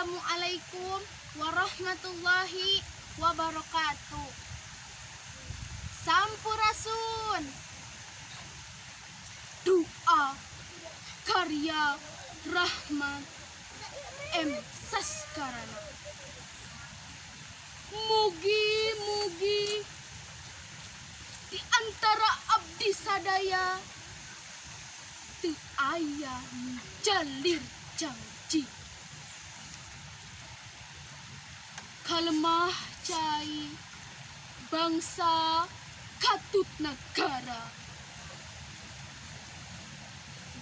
Wassalamualaikum warahmatullahi wabarakatuh. Sampurasun. Doa karya Rahmat M Saskarana. Mugi-mugi di antara abdi sadaya teu aya jalir janji, kalemah cai bangsa katut nagara,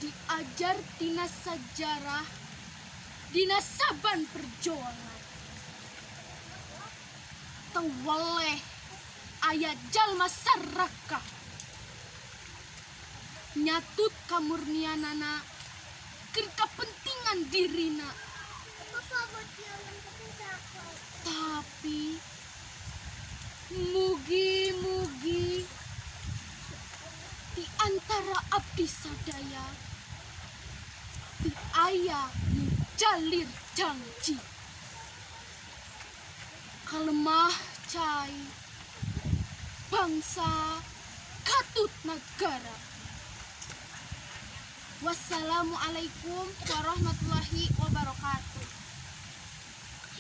diajar tina sajarah dina saban perjuangan, teu weleh aya jalma sarakah nyatut kamurnianana keur kapentingan dirina. Tapi mugi-mugi di antara abdi sadaya teu aya nu jalir janji, kalemah cai bangsa katut nagara. Wassalamualaikum warahmatullahi wabarakatuh.